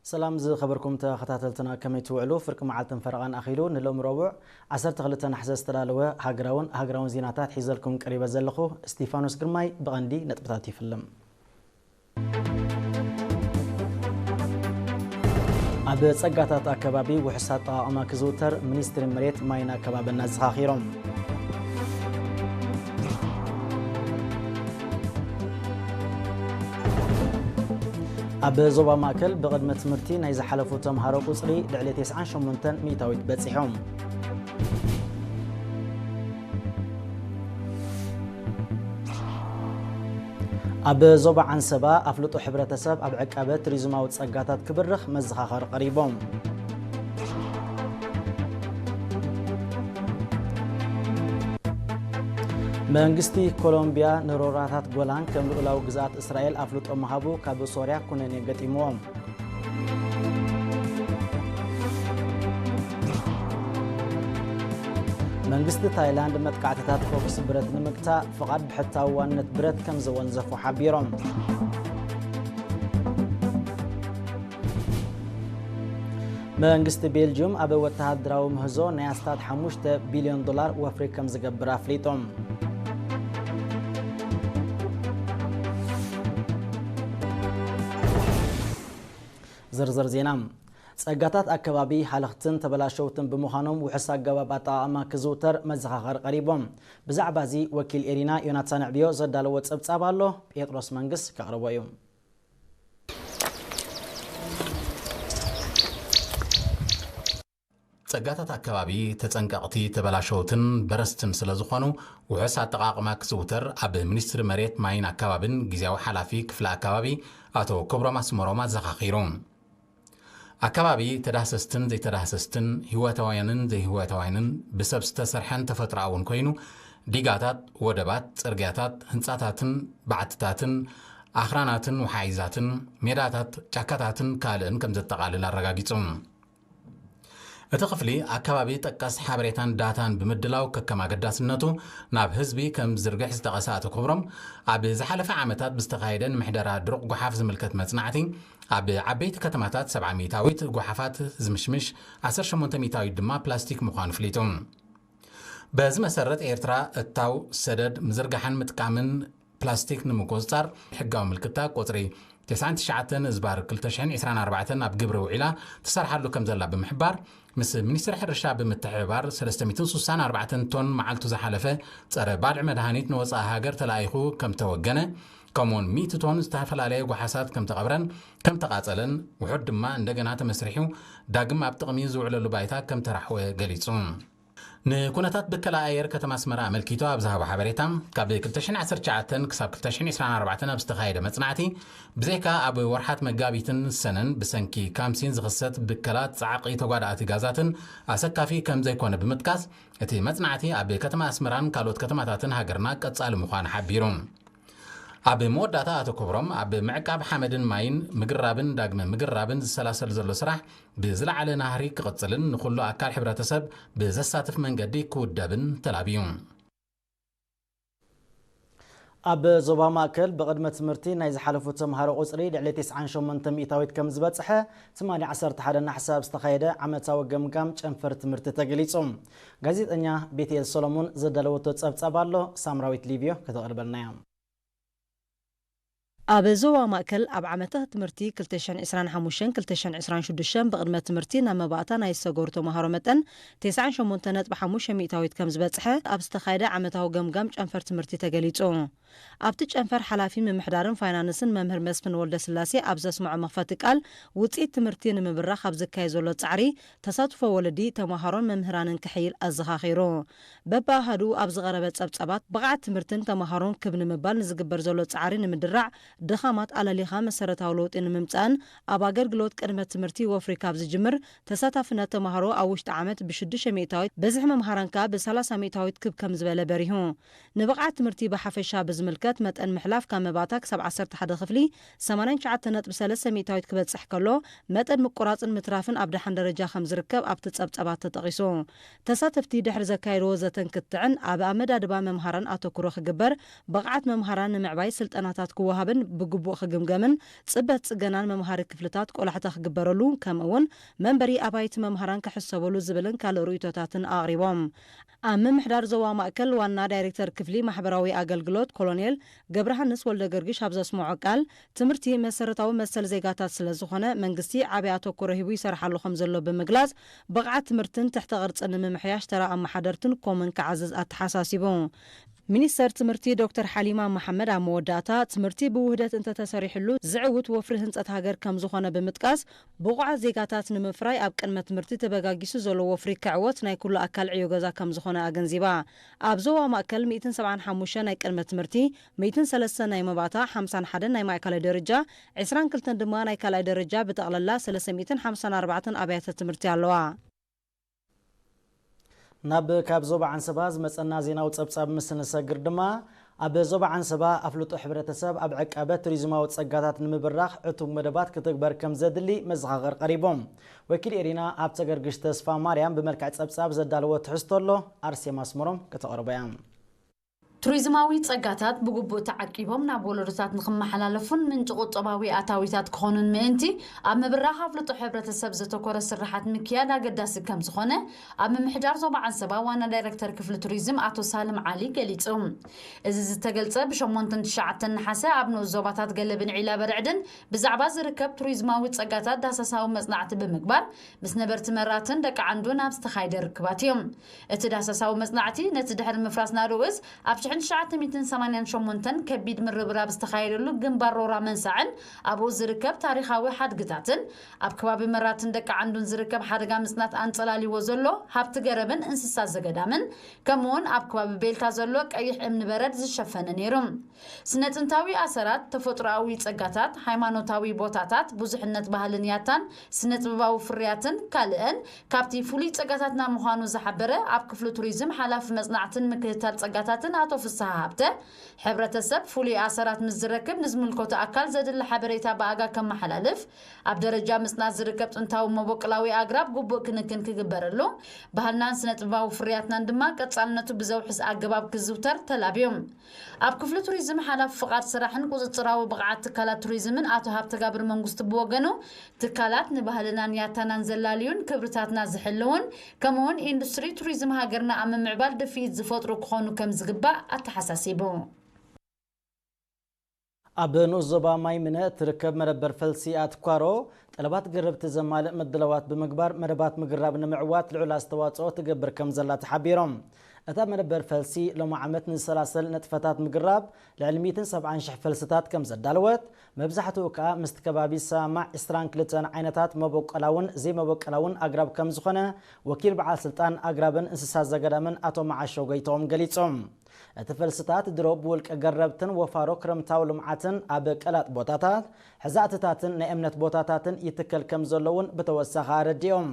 ሰላም ዝኸበርኩም ተኸታተልትና፣ ከመይ ትውዕሉ? ፍርቂ መዓልትን ፈረቓን ኣኺሉ ንሎሚ ረቡዕ ዓሰርተ ክልተ ነሓሰ ዝተዳለወ ሃገራውን ሃገራውን ዜናታት ሒዘልኩም ቀሪበ ዘለኹ እስቲፋኖስ ግርማይ። ብቐንዲ ነጥብታት ይፍልም። ኣብ ጸጋታት ኣከባቢ ውሑስ ኣጠቓቕማ ክዝውተር ሚኒስትሪ መሬት ማይን ኣከባብን ኣዘኻኺሮም። ኣብ ዞባ ማእከል ብቕድመ ትምህርቲ ናይ ዝሓለፉ ተምሃሮ ቁጽሪ ልዕሊ ተስዓን ሸሞንተን ሚእታዊት በጺሖም። ኣብ ዞባ ዓንሰባ ኣፍልጦ ሕብረተሰብ ኣብ ዕቃበ ቱሪዝማዊ ጸጋታት ክብርኽ መዘኻኸሪ ቀሪቦም። መንግስቲ ኮሎምቢያ ንሮራታት ጎላን ከም ልኡላዊ ግዝኣት እስራኤል ኣፍልጦ ምሃቡ ካብ ሶርያ ኩነኔ ገጢምዎም። መንግስቲ ታይላንድ መጥቃዕትታት ፎክስ ብረት ንምግታእ ፍቓድ ብሕታዊ ዋንነት ብረት ከም ዘወንዘፉ ሓቢሮም። መንግስቲ ቤልጅዩም ኣብ ወተሃደራዊ ምህዞ ናይ ኣስታት ሓሙሽተ ቢልዮን ዶላር ወፍሪ ከም ዝገብር ኣፍሊጡ። ዝርዝር ዜና። ጸጋታት ኣከባቢ ሃለኽትን ተበላሸውትን ብምዃኖም ውሑስ ኣገባብ ኣጠቓቕማ ክዝውተር መዘኻኸሪ ቀሪቦም። ብዛዕባ እዚ ወኪል ኤሪና ዮናታን ዕብዮ ዘዳለዎ ጸብጻብ ኣሎ፣ ጴጥሮስ መንግስ ከቕርቦ እዩ። ጸጋታት ኣከባቢ ተጸንቀቕቲ፣ ተበላሸውትን በረስትን ስለ ዝኾኑ፣ ውሑስ ኣጠቓቕማ ክዝውተር ኣብ ሚኒስትሪ መሬት፣ ማይን ኣከባብን ግዝያዊ ሓላፊ ክፍሊ ኣከባቢ ኣቶ ክብሮም ኣስመሮም ኣዘኻኺሩ። ኣከባቢ ተዳህሰስትን ዘይተዳህሰስትን፣ ህይወታውያንን ዘይህይወታውያንን፣ ብሰብ ዝተሰርሐን ተፈጥሮኣውን ኮይኑ፣ ዲጋታት፣ ወደባት፣ ጽርግያታት፣ ህንጻታትን በዓትታትን፣ ኣኽራናትን ወሓይዛትን፣ ሜዳታት፣ ጫካታትን ካልእን ከም ዘጠቓልል ኣረጋጊጹ። እቲ ክፍሊ ኣከባቢ ጠቀስ ሓበሬታን ዳታን ብምድላው ከከም ኣገዳስነቱ ናብ ህዝቢ ከም ዝርግሕ ዝጠቐሰ ኣቶ ክብሮም፣ ኣብ ዝሓለፈ ዓመታት ብዝተኻየደ ንምሕደራ ድሩቕ ጓሓፍ ዝምልከት መጽናዕቲ፣ ኣብ ዓበይቲ ከተማታት ሰብዓ ሚእታዊት ጓሓፋት ዝምሽምሽ፣ ዓሰርተ ሸሞንተ ሚእታዊት ድማ ፕላስቲክ ምዃኑ ኣፍሊጡ። በዚ መሰረት ኤርትራ እታው፣ ሰደድ፣ ምዝርጋሕን ምጥቃምን ፕላስቲክ ንምቁጽጻር ሕጋዊ ምልክታ ቁጽሪ ተስዓን ትሽዓተን ዝባር ክልተ ሽሕን ዕስራን ኣርባዕተን ኣብ ግብሪ ውዒላ ትሰርሓሉ ከም ዘላ ብምሕባር፣ ምስ ሚኒስትሪ ሕርሻ ብምትሕብባር ሰለስተ ሚእትን ስሳን ኣርባዕተን ቶን መዓልቱ ዝሓለፈ ጸረ ባልዕ መድሃኒት ንወጻኢ ሃገር ተላኢኹ ከም ተወገነ፣ ከምኡውን ሚእቲ ቶን ዝተፈላለየ ጓሓሳት ከም ተቐብረን ከም ተቓጸለን፣ ውሑድ ድማ እንደገና ተመስሪሑ ዳግም ኣብ ጥቕሚ ዝውዕለሉ ባይታ ከም ተራሕወ ገሊጹ። ንኩነታት ብከላ ኣየር ከተማ ኣስመራ ኣመልኪቱ ኣብ ዝሃቦ ሓበሬታ፣ ካብ ክልተ ሽሕን ዓሰርተ ትሽዓተን ክሳብ ክልተ ሽሕን ዕስራን ኣርባዕተን ኣብ ዝተኻየደ መጽናዕቲ፣ ብዘይካ ኣብ ወርሓት መጋቢትን ሰነን ብሰንኪ ካምሲን ዝኽሰት ብከላ ጻዕቒ ተጓዳእቲ ጋዛትን ኣሰካፊ ከም ዘይኮነ ብምጥቃስ፣ እቲ መጽናዕቲ ኣብ ከተማ ኣስመራን ካልኦት ከተማታትን ሃገርና ቀጻሊ ምዃኑ ሓቢሩ። ኣብ መወዳእታ ኣቶ ክብሮም፣ ኣብ ምዕቃብ ሓመድን ማይን፣ ምግራብን ዳግመ ምግራብን ዝሰላሰል ዘሎ ስራሕ ብዝለዓለ ናህሪ ክቕጽልን ንኹሉ ኣካል ሕብረተሰብ ብዘሳትፍ መንገዲ ክውደብን ተላብዩ። ኣብ ዞባ ማእከል ብቕድመ ትምህርቲ ናይ ዝሓለፉ ተምሃሮ ቁጽሪ ልዕሊ ተስዓን ሸሞንተ ሚእታዊት ከም ዝበጽሐ ትማሊ ዓሰርተ ሓደ ናሕሰ ኣብ ዝተኻየደ ዓመታዊ ገምጋም ጨንፈር ትምህርቲ ተገሊጹ። ጋዜጠኛ ቤትኤል ሰሎሞን ዘዳለወቶ ጸብጻብ ኣሎ፣ ሳምራዊት ሊብዮ ከተቕርበልና እያ። ኣብ ዞባ ማእከል ኣብ ዓመተ ትምህርቲ ክልተ ሽሕን ዕስራን ሓሙሽተን ክልተ ሽሕን ዕስራን ሽዱሽተን ብቕድመ ትምህርቲ ናብ መባእታ ናይ ዝሰገሩ ተምሃሮ መጠን ተስዓን ሸሞንተ ነጥቢ ሓሙሽተ ሚእታዊት ከም ዝበጽሐ ኣብ ዝተኻየደ ዓመታዊ ገምጋም ጨንፈር ትምህርቲ ተገሊጹ። ኣብቲ ጨንፈር ሓላፊ ምምሕዳርን ፋይናንስን መምህር መስፍን ወልደስላሴ ኣብ ዘስምዖ መኽፈቲ ቃል፣ ውጽኢት ትምህርቲ ንምብራኽ ኣብ ዝካየድ ዘሎ ጻዕሪ ተሳትፎ ወለዲ፣ ተምሃሮን መምህራንን ክሕይል ኣዘኻኺሩ። በብኣሃዱ ኣብ ዝቐረበ ጸብጻባት፣ ብቕዓት ትምህርትን ተምሃሮን ክብ ንምባል ንዝግበር ዘሎ ጻዕሪ ንምድራዕ፣ ድኻማት ኣለሊኻ መሰረታዊ ለውጢ ንምምጻእን ኣብ ኣገልግሎት ቅድመ ትምህርቲ ወፍሪ ካብ ዝጅምር፣ ተሳታፍነት ተምሃሮ ኣብ ውሽጢ ዓመት ብሽዱሽተ ሚእታዊት፣ ብዝሒ መምሃራን ከኣ ብሰላሳ ሚእታዊት ክብ ከም ዝበለ በሪሁ። ንብቕዓት ትምህርቲ ብሓፈሻ ብዝምልከት፣ መጠን ምሕላፍ ካብ መባእታ ክሳብ ዓሰርተ ሓደ ክፍሊ ሰማንያን ትሽዓተን ነጥቢ ሰለስተ ሚእታዊት ክበጽሕ ከሎ፣ መጠን ምቁራጽን ምትራፍን ኣብ ደሓን ደረጃ ከም ዝርከብ ኣብቲ ጸብጻባት ተጠቒሱ። ተሳተፍቲ ድሕሪ ዘካየድዎ ዘተን ክትዕን ኣብ ኣመዳድባ መምሃራን ኣተኩሮ ክግበር፣ ብቕዓት መምሃራን ንምዕባይ ስልጠናታት ክወሃብን ብግቡእ ክግምገምን ጽበት ጽገናን መምሃሪ ክፍልታት ቆላሕታ ክግበረሉ፣ ከምኡ እውን መንበሪ ኣባይቲ መምሃራን ክሕሰበሉ ዝብልን ካልእ ርእይቶታትን ኣቕሪቦም። ኣብ ምምሕዳር ዞባ ማእከል ዋና ዳይሬክተር ክፍሊ ማሕበራዊ ኣገልግሎት ኮሎኔል ገብረሃንስ ወልደገርግሽ ኣብ ዘስምዖ ቃል፣ ትምህርቲ መሰረታዊ መሰል ዜጋታት ስለ ዝኾነ መንግስቲ ዓቢ ኣተኩሮ ሂቡ ይሰርሓሉ ከም ዘሎ ብምግላጽ፣ ብቕዓት ትምህርትን ትሕተ ቅርጽን ንምምሕያሽ ተራ ኣመሓደርትን ኮምን ክዓዝዝ ኣተሓሳሲቡ። ሚኒስተር ትምህርቲ ዶክተር ሓሊማ መሓመድ ኣብ መወዳእታ፣ ትምህርቲ ብውህደት እንተተሰሪሕሉ ዝዕውት ወፍሪ ህንጸት ሃገር ከም ዝኾነ ብምጥቃስ፣ ብቑዓት ዜጋታት ንምፍራይ ኣብ ቅድመ ትምህርቲ ተበጋጊሱ ዘሎ ወፍሪ ክዕወት ናይ ኩሉ ኣካል ዕዮ ገዛ ከም ዝኾነ ኣገንዚባ። ኣብ ዞባ ማእከል ሚእትን ሰብዓን ሓሙሽተን ናይ ቅድመ ትምህርቲ፣ ሚእትን ሰለስተን ናይ መባእታ፣ ሓምሳን ሓደን ናይ ማእከላይ ደረጃ፣ ዕስራን ክልተን ድማ ናይ ካልኣይ ደረጃ፣ ብጠቕላላ ሰለስተ ሚእትን ሓምሳን ኣርባዕተን ኣብያተ ትምህርቲ ኣለዋ። ናብ ካብ ዞባ ዓንሰባ ዝመጸና ዜናዊ ጸብጻብ ምስ ንሰግር ድማ፣ ኣብ ዞባ ዓንሰባ ኣፍልጦ ሕብረተሰብ ኣብ ዕቃበ ቱሪዝማዊ ጸጋታት ንምብራኽ ዕቱብ መደባት ክትግበር ከም ዘድሊ መዘኻኸር ቀሪቦም። ወኪል ኤሪና ኣብ ተገርግሽ ተስፋ ማርያም ብመልክዕ ጸብጻብ ዘዳለዎ ትሕዝቶ ኣሎ፣ ኣርሴማ ኣስመሮም ከተቕርቦ እያ። ቱሪዝማዊ ጸጋታት ብግቡእ ተዓቂቦም ናብ ወለዶታት ንኽመሓላለፉን ምንጪ ቁጠባዊ ኣታዊታት ክኾኑን ምእንቲ፣ ኣብ ምብራኽ ኣፍልጦ ሕብረተሰብ ዘተኮረ ስርሓት ምክያድ ኣገዳሲ ከም ዝኾነ ኣብ ምምሕዳር ዞባ ዓንሰባ ዋና ዳይሬክተር ክፍሊ ቱሪዝም ኣቶ ሳልም ዓሊ ገሊጹ። እዚ ዝተገልጸ ብሸሞንተን ትሽዓተን ነሓሰ ኣብ ንኡስ ዞባታት ገለብን ዒላ በርዕድን ብዛዕባ ዝርከብ ቱሪዝማዊ ጸጋታት ዳሳሳዊ መጽናዕቲ ብምግባር ምስ ነበርቲ መራትን ደቂ ዓንዱን ኣብ ዝተኻየደ ርክባት እዩ። እቲ ዳሳሳዊ መጽናዕቲ ነቲ ድሕሪ ምፍራስ ናድኡስ ኣብ ሽሕን ትሽዓተ ሚእትን ሰማንያን ሸሞንተን ከቢድ ምርብራብ ዝተኻየደሉ ግንባር ሮራ መንሳዕን ኣብኡ ዝርከብ ታሪኻዊ ሓድግታትን ኣብ ከባቢ መራትን ደቂ ዓንዱን ዝርከብ ሓደጋ ምጽናት ኣንጸላልይዎ ዘሎ ሃብቲ ገረብን እንስሳ ዘገዳምን ከምኡውን ኣብ ከባቢ ቤልካ ዘሎ ቀይሕ እምኒ በረድ ዝሸፈነ ነይሩ። ስነ ጥንታዊ ኣሰራት፣ ተፈጥሮኣዊ ጸጋታት፣ ሃይማኖታዊ ቦታታት፣ ብዙሕነት ባህልን ያታን፣ ስነ ጥበባዊ ፍርያትን ካልእን ካብቲ ፍሉይ ጸጋታትና ምዃኑ ዝሓበረ ኣብ ክፍሊ ቱሪዝም ሓላፊ መጽናዕትን ምክትታል ጸጋታትን ኣቶ ፍስሃ ሃብተ፣ ሕብረተሰብ ፍሉይ ኣሰራት ምስ ዝረክብ ንዝምልከቶ ኣካል ዘድሊ ሓበሬታ ብኣጋ ከመሓላልፍ፣ ኣብ ደረጃ ምጽናት ዝርከብ ጥንታዊ መበቆላዊ ኣግራብ ግቡእ ክንክን ክግበረሉ፣ ባህልናን ስነ ጥበባዊ ፍርያትናን ድማ ቀጻልነቱ ብዘውሕስ ኣገባብ ክዝውተር ተላብዮም። ኣብ ክፍሊ ቱሪዝም ሓላፊ ፍቓድ ስራሕን ቁጽጽራዊ ብቕዓት ትካላት ቱሪዝምን ኣቶ ሃብተጋብር መንግስቱ ብወገኑ፣ ትካላት ንባህልናን ያታናን ዘላልዩን ክብርታትና ዝሕልውን፣ ከምኡውን ኢንዱስትሪ ቱሪዝም ሃገርና ኣብ ምምዕባል ድፍኢት ዝፈጥሩ ክኾኑ ከም ዝግባእ ኣተሓሳሲቡ። ኣብ ንኡስ ዞባ ማይ ምነ እትርከብ መደበር ፈልሲ ኣትኳሮ፣ ጠለባት ገረብቲ ዘማልእ ምድላዋት ብምግባር፣ መደባት ምግራብ ንምዕዋት ልዑል ኣስተዋጽኦ ትገብር ከም ዘላ ተሓቢሮም። እታ መደበር ፈልሲ፣ ሎሚ ዓመት ንዝሰላሰል ንጥፈታት ምግራብ፣ ልዕሊ ሚእትን ሰብዓን ሽሕ ፈልስታት ከም ዘዳለወት፣ መብዛሕትኡ ከኣ ምስቲ ከባቢ ዝሰማማዕ ዕስራን ክልተን ዓይነታት መበቆላውን ዘይመበቆላውን ኣግራብ ከም ዝኾነ፣ ወኪል በዓል ስልጣን ኣግራብን እንስሳ ዘገዳምን ኣቶ መዓሾ ጎይትኦም ገሊጾም። እቲ ፈልስታት ድሮ ብውልቀ ገረብትን ወፋሮ ክረምታዊ ልምዓትን ኣብ ቀላጥ ቦታታት፣ ሕዛእትታትን ናይ እምነት ቦታታትን ይትከል ከም ዘሎ እውን ብተወሳኺ ኣረዲኦም።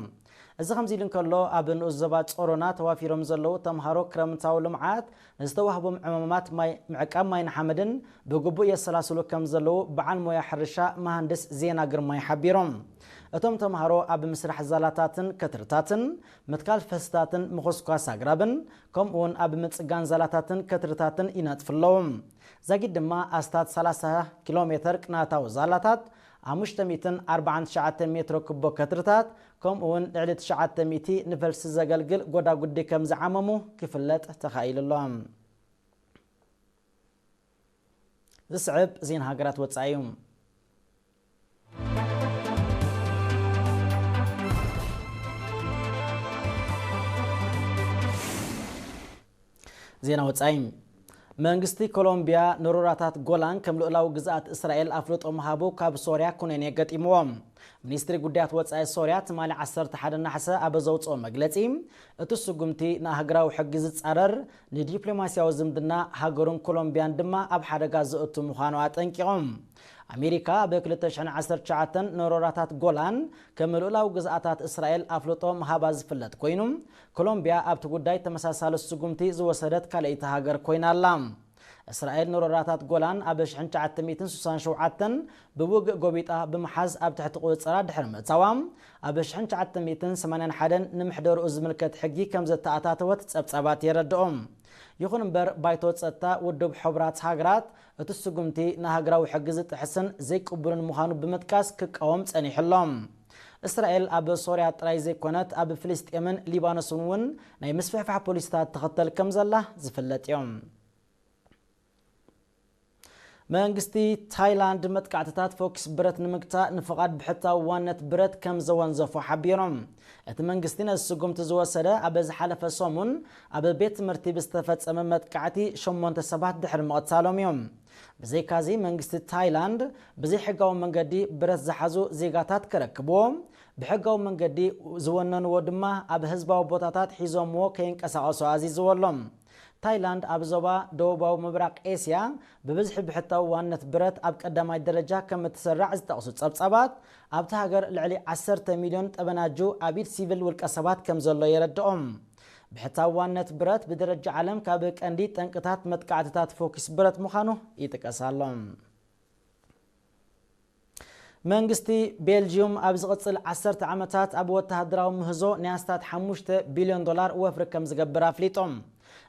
እዚ ከምዚ ኢሉ እንከሎ፣ ኣብ ንኡስ ዞባ ጾሮና ተዋፊሮም ዘለዉ ተምሃሮ ክረምታዊ ልምዓት ንዝተዋህቦም ዕማማት ማይ፣ ምዕቃብ ማይን ሓመድን ብግቡእ የሰላስሉ ከም ዘለዉ በዓል ሞያ ሕርሻ መሃንድስ ዜና ግርማይ ሓቢሮም። እቶም ተምሃሮ ኣብ ምስራሕ ዛላታትን ከትርታትን፣ ምትካል ፈልስታትን ምኹስኳስ ኣግራብን፣ ከምኡ እውን ኣብ ምጽጋን ዛላታትን ከትርታትን ይነጥፉ ኣለዉ። ዛጊድ ድማ ኣስታት ሰላሳ ኪሎ ሜተር ቅናታዊ ዛላታት፣ ሓሙሽተ ሚእትን ኣርባዓን ትሽዓተን ሜትሮ ክቦ ከትርታት፣ ከምኡ እውን ልዕሊ ትሽዓተ ሚእቲ ንፈልሲ ዘገልግል ጎዳጉዲ ከም ዝዓመሙ ክፍለጥ ተኻኢሉ ኣሎ። ዝስዕብ ዜና ሃገራት ወጻኢ እዩ። ዜና ወጻኢ። መንግስቲ ኮሎምቢያ ንሮራታት ጎላን ከም ልኡላዊ ግዝኣት እስራኤል ኣፍልጦ ምሃቡ ካብ ሶርያ ኩነኔ ገጢምዎ። ሚኒስትሪ ጉዳያት ወጻኢ ሶርያ ትማሊ ዓሰርተ ሓደ ነሓሰ ኣብ ዘውጽኦ መግለጺ፣ እቲ ስጉምቲ ንኣህጉራዊ ሕጊ ዝጻረር፣ ንዲፕሎማስያዊ ዝምድና ሃገሩን ኮሎምቢያን ድማ ኣብ ሓደጋ ዘእቱ ምዃኑ ኣጠንቂቖም። ኣሜሪካ ኣብ ክልተ ሽሕን ዓሰርተ ትሽዓተን ንሮራታት ጎላን ከም ልኡላዊ ግዝኣታት እስራኤል ኣፍልጦ ምሃባ ዝፍለጥ ኮይኑ፣ ኮሎምቢያ ኣብቲ ጉዳይ ተመሳሳሊ ስጉምቲ ዝወሰደት ካልኣይቲ ሃገር ኮይና ኣላ። እስራኤል ንሮራታት ጎላን ኣብ ሽሕን ትሽዓተ ሚእትን ስሳን ሸውዓተን ብውግእ ጎቢጣ ብምሓዝ ኣብ ትሕቲ ቁፅፅራ ድሕሪ ምእታዋ፣ ኣብ ሽሕን ትሽዓተ ሚእትን ሰማንያን ሓደን ንምሕደርኡ ዝምልከት ሕጊ ከም ዘተኣታተወት ጸብጻባት የረድኦም። ይኹን እምበር፣ ባይቶ ጸጥታ ውድብ ሕቡራት ሃገራት እቲ ስጉምቲ ንሃገራዊ ሕጊ ዝጥሕስን ዘይቅቡልን ምዃኑ ብምጥቃስ ክቃወም ጸኒሑ ኣሎ። እስራኤል ኣብ ሶርያ ጥራይ ዘይኮነት፣ ኣብ ፍልስጤምን ሊባኖስን እውን ናይ ምስፍሕፋሕ ፖሊሲታት ትኽተል ከም ዘላ ዝፍለጥ እዮም። መንግስቲ ታይላንድ መጥቃዕትታት ፎክስ ብረት ንምግታእ ንፍቓድ ብሕታዊ ዋነት ብረት ከም ዘወንዘፎ ሓቢሮም። እቲ መንግስቲ ነዚ ስጉምቲ ዝወሰደ ኣብ ዝሓለፈ ሰሙን ኣብ ቤት ትምህርቲ ብዝተፈጸመ መጥቃዕቲ ሸሞንተ ሰባት ድሕሪ ምቕታሎም እዮም። ብዘይካዚ መንግስቲ ታይላንድ ብዘይሕጋዊ መንገዲ ብረት ዝሓዙ ዜጋታት ከረክብዎ፣ ብሕጋዊ መንገዲ ዝወነንዎ ድማ ኣብ ህዝባዊ ቦታታት ሒዞምዎ ከይንቀሳቐሱ ኣዚዝዎ ኣሎ። ታይላንድ ኣብ ዞባ ደቡባዊ ምብራቕ ኤስያ ብብዝሒ ብሕታዊ ዋነት ብረት ኣብ ቀዳማይ ደረጃ ከም እትስራዕ ዝጠቕሱ ጸብጻባት፣ ኣብታ ሃገር ልዕሊ ዓሰርተ ሚልዮን ጠበናጁ ኣብ ኢድ ሲቪል ውልቀ ሰባት ከም ዘሎ የረድኦም። ብሕታዊ ዋነት ብረት ብደረጃ ዓለም ካብ ቀንዲ ጠንቅታት መጥቃዕትታት ፎኪስ ብረት ምዃኑ ይጥቀስ ኣሎ። መንግስቲ ቤልጂዩም ኣብ ዝቕጽል ዓሰርተ ዓመታት ኣብ ወተሃደራዊ ምህዞ ናይ ኣስታት ሓሙሽተ ቢልዮን ዶላር ወፍሪ ከም ዝገብር ኣፍሊጦም።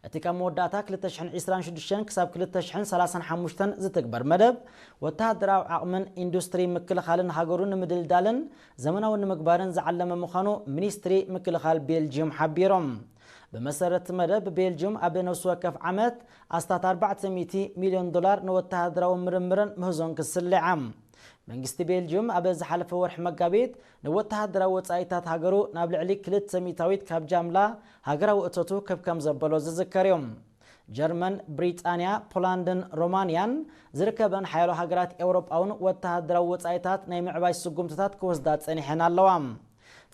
እቲ ካብ መወዳእታ ክልተ ሽሕን ዕስራን ሽዱሽተን ክሳብ ክልተ ሽሕን ሰላሳን ሓሙሽተን ዝትግበር መደብ፣ ወተሃደራዊ ዓቕምን ኢንዱስትሪ ምክልኻልን ሃገሩ ንምድልዳልን ዘመናዊ ንምግባርን ዝዓለመ ምዃኑ ሚኒስትሪ ምክልኻል ቤልጂዩም ሓቢሮም። ብመሰረት መደብ፣ ቤልጂዩም ኣብ ነፍሲ ወከፍ ዓመት ኣስታት ኣርባዕተ ሚእቲ ሚልዮን ዶላር ንወተሃደራዊ ምርምርን ምህዞን ክስልዓ። መንግስቲ ቤልጂዩም ኣብ ዝሓለፈ ወርሒ መጋቢት ንወተሃደራዊ ወጻኢታት ሃገሩ ናብ ልዕሊ ክልተ ሚእታዊት ካብ ጃምላ ሃገራዊ እቶቱ ክብ ከም ዘበሎ ዝዝከር እዩ። ጀርመን፣ ብሪጣንያ፣ ፖላንድን ሮማንያን ዝርከበን ሓያሎ ሃገራት ኤውሮጳ እውን ወተሃደራዊ ወጻኢታት ናይ ምዕባይ ስጉምትታት ክወስዳ ጸኒሐን ኣለዋ።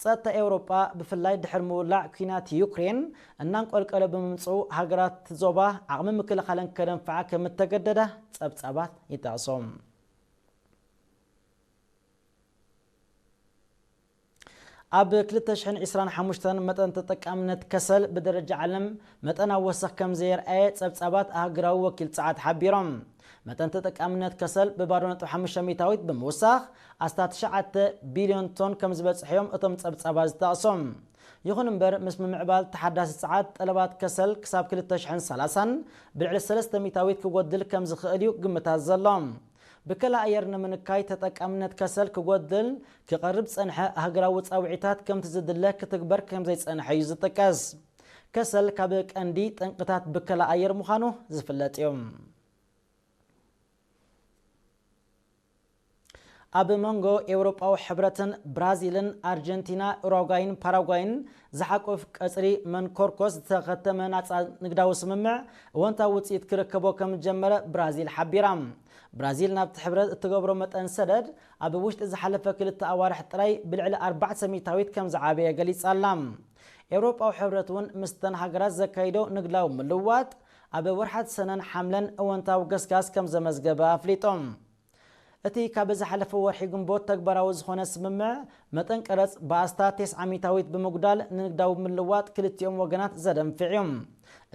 ጸጥታ ኤውሮጳ ብፍላይ ድሕሪ ምውላዕ ኲናት ዩክሬን እናንቆልቀለ ብምምጽኡ፣ ሃገራት ዞባ ዓቕሚ ምክልኻለን ከደንፍዓ ከም እተገደዳ ጸብጻባት ይጠቕሶም። ኣብ ክልተ ሽሕን ዕስራን ሓሙሽተን መጠን ተጠቃምነት ከሰል ብደረጃ ዓለም መጠን ኣወሰኽ ከም ዘየርኣየ ጸብጻባት ኣህጉራዊ ወኪል ጸዓት ሓቢሮም። መጠን ተጠቃምነት ከሰል ብባዶ ነጥቢ ሓሙሽተ ሚእታዊት ብምውሳኽ ኣስታት ትሽዓተ ቢልዮን ቶን ከም ዝበጽሐ እዮም እቶም ጸብጻባት ዝጠቕሶም። ይኹን እምበር፣ ምስ ምምዕባል ተሓዳሲ ጸዓት፣ ጠለባት ከሰል ክሳብ ክልተ ሽሕን ሰላሳን ብልዕሊ ሰለስተ ሚእታዊት ክጎድል ከም ዝኽእል እዩ ግምታት ዘሎ። ብከላ ኣየር ንምንካይ፣ ተጠቃምነት ከሰል ክጎድል ክቐርብ ዝጸንሐ ኣህጉራዊ ጻውዒታት ከምቲ ዝድለ ክትግበር ከም ዘይጸንሐ እዩ ዝጥቀስ። ከሰል ካብ ቀንዲ ጠንቅታት ብከላ ኣየር ምዃኑ ዝፍለጥ እዩ። ኣብ መንጎ ኤውሮጳዊ ሕብረትን ብራዚልን ኣርጀንቲና፣ ኡሩጓይን ፓራጓይን ዝሓቁፍ ቀጽሪ መንኮርኮስ ዝተኸተመ ናጻ ንግዳዊ ስምምዕ እወንታዊ ውጽኢት ክርከቦ ከም ዝጀመረ ብራዚል ሓቢራ። ብራዚል ናብቲ ሕብረት እትገብሮ መጠን ሰደድ ኣብ ውሽጢ ዝሓለፈ ክልተ ኣዋርሕ ጥራይ ብልዕሊ ኣርባዕተ ሚእታዊት ከም ዝዓበየ ገሊጻ ኣላ። ኤውሮጳዊ ሕብረት እውን ምስተን ሃገራት ዘካይዶ ንግዳዊ ምልውዋጥ ኣብ ወርሓት ሰነን ሓምለን እወንታዊ ገስጋስ ከም ዘመዝገበ ኣፍሊጦም። እቲ ካብ ዝሓለፈ ወርሒ ግንቦት ተግባራዊ ዝኾነ ስምምዕ፣ መጠን ቀረጽ ብኣስታት ተስዓ ሚእታዊት ብምጉዳል፣ ንንግዳዊ ምልውዋጥ ክልቲኦም ወገናት ዘደንፍዕ እዩ።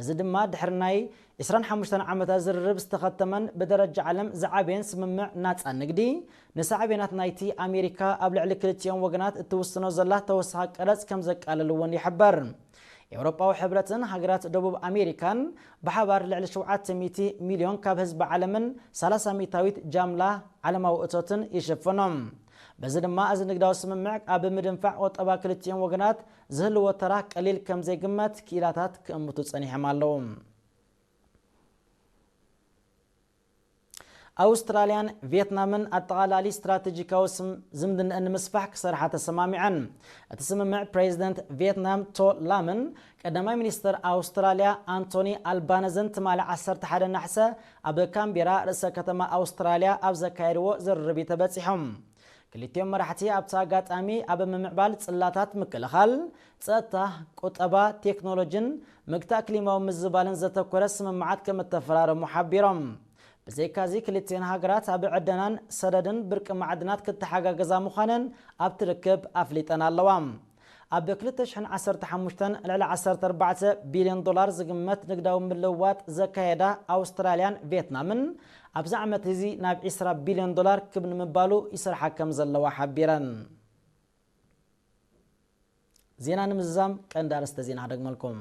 እዚ ድማ ድሕሪ ናይ ዕስራን ሓሙሽተን ዓመታት ዝርርብ ዝተኸተመን ብደረጃ ዓለም ዝዓበየን ስምምዕ ናጻ ንግዲ፣ ንሳዕቤናት ናይቲ ኣሜሪካ ኣብ ልዕሊ ክልቲኦም ወገናት እትውስኖ ዘላ ተወሳኺ ቀረጽ ከም ዘቃልል እውን ይሕበር። ኤውሮጳዊ ሕብረትን ሃገራት ደቡብ ኣሜሪካን ብሓባር ልዕሊ ሸውዓተ ሚእቲ ሚልዮን ካብ ህዝቢ ዓለምን ሰላሳ ሚእታዊት ጃምላ ዓለማዊ እቶትን ይሽፍኖም። በዚ ድማ፣ እዚ ንግዳዊ ስምምዕ ኣብ ምድንፋዕ ቁጠባ ክልቲኦም ወገናት ዝህልዎ ተራ ቀሊል ከም ዘይግመት ክኢላታት ክእምቱ ጸኒሖም ኣለዉ። ኣውስትራልያን ቪየትናምን ኣጠቓላሊ ስትራቴጂካዊ ስም-፣ ዝምድንአን ንምስፋሕ ክሰርሓ ተሰማሚዐን። እቲ ስምምዕ፣ ፕሬዚደንት ቪየትናም ቶ ላምን ቀዳማይ ሚኒስተር ኣውስትራልያ ኣንቶኒ ኣልባነዘን ትማሊ ዓሰርተ ሓደ ናሕሰ ኣብ ካምቤራ፣ ርእሰ ከተማ ኣውስትራልያ፣ ኣብ ዘካየድዎ ዝርርብ እዩ ተበጺሖም። ክልቲኦም መራሕቲ ኣብቲ ኣጋጣሚ ኣብ ምምዕባል ጽላታት ምክልኻል፣ ጸጥታ፣ ቁጠባ፣ ቴክኖሎጂን ምግታእ ክሊማዊ ምዝባልን ዘተኮረ ስምምዓት ከም እተፈራረሙ ሓቢሮም። ብዘይካዚ፣ ክልቲኤን ሃገራት ኣብ ዕደናን ሰደድን ብርቂ ማዕድናት ክተሓጋገዛ ምዃነን ኣብቲ ርክብ ኣፍሊጠን ኣለዋ። ኣብ ክልተ ሽሕን ዓሰርተ ሓሙሽተን ልዕሊ ዓሰርተ ኣርባዕተ ቢልዮን ዶላር ዝግመት ንግዳዊ ምልውዋጥ ዘካየዳ ኣውስትራልያን ቪየትናምን፣ ኣብዚ ዓመት እዚ ናብ ዕስራ ቢልዮን ዶላር ክብ ንምባሉ ይሰርሓ ከም ዘለዋ ሓቢረን። ዜና ንምዝዛም ቀንዲ ኣርእስተ ዜና ክደግመልኩም።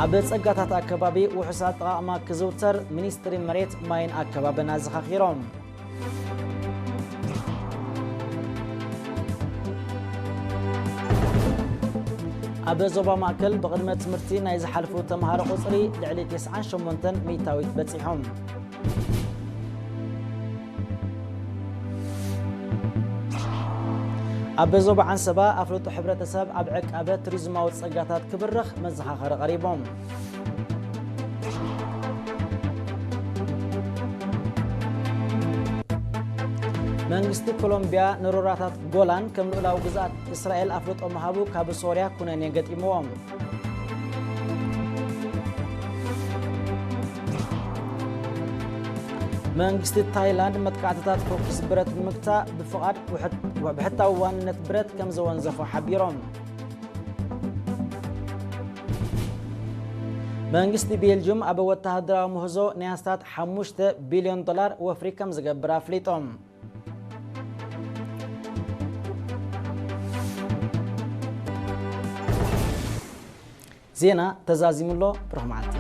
ኣብ ጸጋታት ኣከባቢ ውሑስ ኣጠቓቕማ ክዝውተር ሚኒስትሪ መሬት፣ ማይን ኣከባብን ኣዘኻኺሮም። ኣብ ዞባ ማእከል ብቕድመ ትምህርቲ ናይ ዝሓልፉ ተምሃሮ ቁጽሪ ልዕሊ ተስዓን ሸሞንተን ሚእታዊት በጺሖም። ኣብ ዞባ ዓንሰባ ኣፍልጦ ሕብረተሰብ ኣብ ዕቃበ ቱሪዝማዊ ጸጋታት ክብርኽ መዘኻኸሪ ቀሪቦም። መንግስቲ ኮሎምቢያ ንሮራታት ጎላን ከም ልኡላዊ ግዝኣት እስራኤል ኣፍልጦ ምሃቡ ካብ ሶርያ ኩነኔ ገጢምዎም። መንግስቲ ታይላንድ መጥቃዕትታት ፈኩስ ብረት ንምግታእ ብፍቓድ ውሕድ-፣ ብሕታዊ ዋንነት ብረት ከም ዘወንዘፎ ሓቢሮም። መንግስቲ ቤልጅዩም ኣብ ወተሃደራዊ ምህዞ ናይ ኣስታት ሓሙሽተ ቢልዮን ዶላር ወፍሪ ከም ዝገብር ኣፍሊጦም። ዜና ተዛዚሙ ኣሎ። ብሩኽ መዓልቲ።